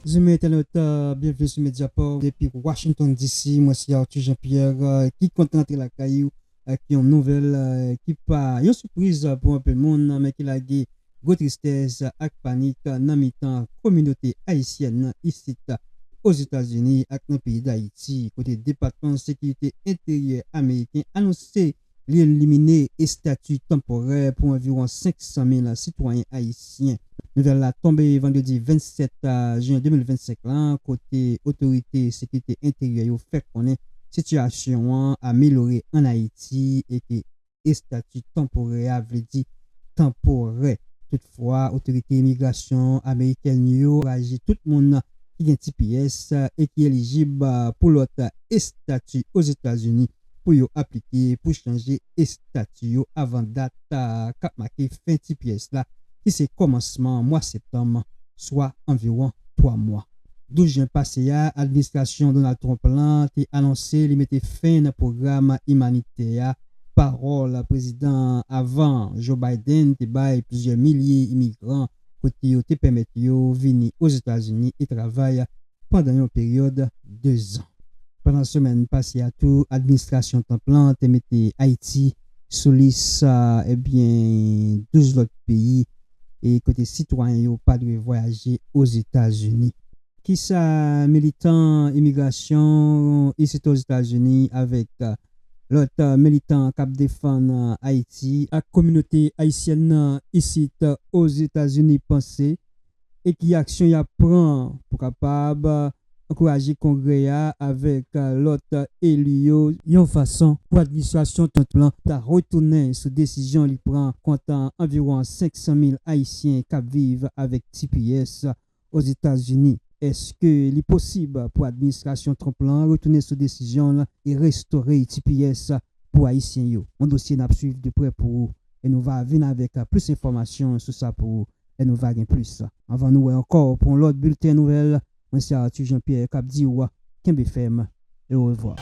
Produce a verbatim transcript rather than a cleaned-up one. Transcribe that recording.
Zanmi entènot, byenveni sou Mediaport depi Washington D C. Mwen se Arthur Jean-Pierre, ki kontan antre lakay ou ak yon nouvèl ki pa yon sipriz pou anpil moun, men ki lage gwo tristès ak panik nan mitan kominote ayisyèn nan isit Ozetazini ak nan peyi Dayiti, kote Depatman Sekirite Enteryè ameriken anonse li elimine estati tanporè pou anviwon senk san mil sitwayen ayisyen. Nouvèl la tonbe vandredi vennsèt jen de mil vennsenk la, kote otorite sekirite enteryè yo fè konnen sitiyasyon an amelyore ann Ayiti e ke estati tanporè a vle di tanporè. Toutfwa, otorite imigrasyon amerikèn yo ankouraje tout moun ki gen T P S e ki elijib pou lòt estati Ozetazini pou yo aplike pou chanje estati yo avan dat k ap make fen T P S la, ki se kòmansman mwa septanm, swa anviwon twa mwa. Douz jen pase a, administrasyon Donald Trump lan te anonse li mete fen nan pwogram imanitè a. Pawòl prezidan avan, Joe Biden, te bay plizyè milye imigran kote yo te pèmèt yo vini Ozetazini e travay pandan yon peryòd de zan. Pandan semèn pase a tou, administrasyon Trump lan te mete Ayiti sou lis, ebyen, douz lòt peyi e kote sitwayen yo pa dwe vwayaje Ozetazini. Kisa militan imigrasyon isit Ozetazini avèk lòt militan k ap defann Ayiti ak kominote ayisyèn nan isit Ozetazini panse e ki aksyon y ap pran pou kapab ankouraje Kongrè a avèk lòt eli yo yon fason pou administrasyon Trump lan ta retounen sou desizyon li pran kont anviwon senk san mil Ayisyen k ap viv avèk T P S Ozetazini. Èske li posib pou administrasyon Trump lan retounen sou desizyon l e restore T P S pou Ayisyen yo? Yon dosye n ap swiv de prè pou ou e nou va vin avèk plis enfòmasyon sou sa pou ou e nou va gen plis. Anvan nou wè ankò pou yon lòt bilten nouvèl, mwen se Arthur Jean-Pierre k ap di w kenbe fèm e orevwa.